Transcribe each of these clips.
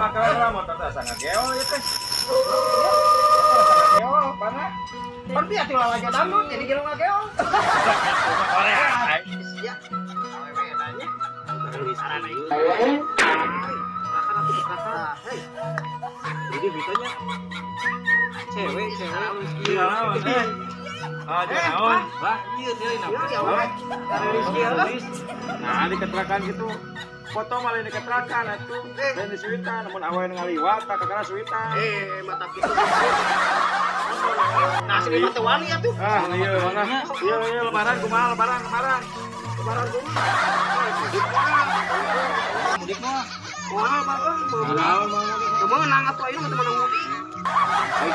Kala motor teh asa ngageol ieu teh. Asa ngageol pana. Pan bieu atuh lalajo dangdut jadi geus ngageol. Korea. Sia. Awewe nanya. Sarana ieu. Kakak atuh kakak. Hei. Jadi beritanya cewek Iya, ah, naon? Bah, ieu teh ya. Nah, di keterakan gitu. Foto malah di keterakan atuh. Dan di suitan, namun awewe ngaliwat tak kakara suitan. Mata kitu. Nah, sini mah teu wani atuh. Ah, iya, mana? Iya, iya, lebaran kumaha lebaran lebaran. Lebaran kumaha? Mudik mah. Mudik mah. Moal mah euy, teu meunang atuh ayeuna mah teu meunang mudik.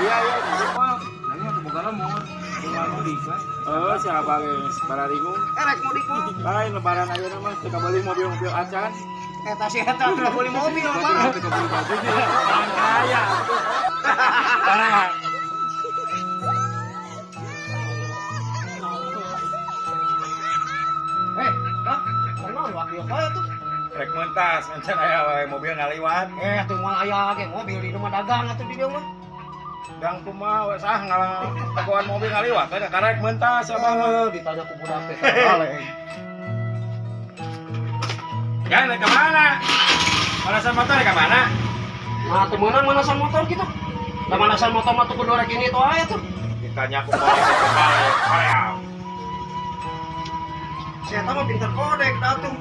Iya, iya, mudik mah. Nanya teu boga lamun. Mudik we. Oh, siapa geus bararingung. Rek mudik mah. Lain lebaran ayeuna mah teu kabeli mobil-mobil acan. Eta si eta teu beli mobil mah. Teu kabeli baju nya. Orang kaya atuh. Barang. Kah? Kunaon waktu ieu atuh? Rek mentas encan aya wae mobil ngaliwat. Atuh moal aya ge mobil di rumah dagang atuh di dieu mah. Dang kumaha we sah ngalang tagoan mobil ngaliwat teh karek mentas abah mah. Ditanya ku budak teh balik. Ya naik ke mana? Manasan motor ka mana? Nah, teu meunang manasan motor kitu. Da manasan motor mah tuh kudu rek ini tuh aya tuh. Ditanya ku polisi balik. Korea. Si eta mah pinter kodek dah tuh.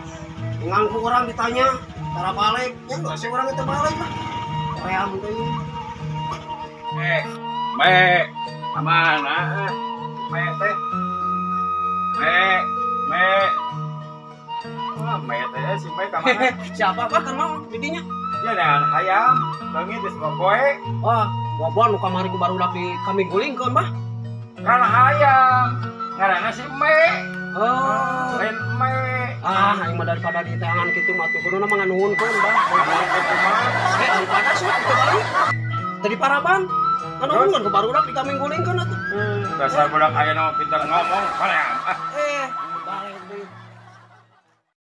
Ngangku orang ditanya, tara balik. Ya enggak sih orang itu balik lah. Korea teuing. Me, mana? Me teh. Me, me. Wah, me teh si me ka mana? Siapa bah kan mau didinya? Ya dengan hayam, leungit geus poe. Wah, wabon nu kamari ku barudak di kami gulingkeun bah. Kan hayam. Ngaranna si me. Oh, lain me. Ah, aing mah daripada di tangan kitu mah tuh kuduna mah nganuhunkeun bah. Daripada sok teu balik. Tadi paraban. Nganuhunkeun ku barudak di kami gulingkeun atuh. Dasar budak ayeuna mah pinter ngomong, korea.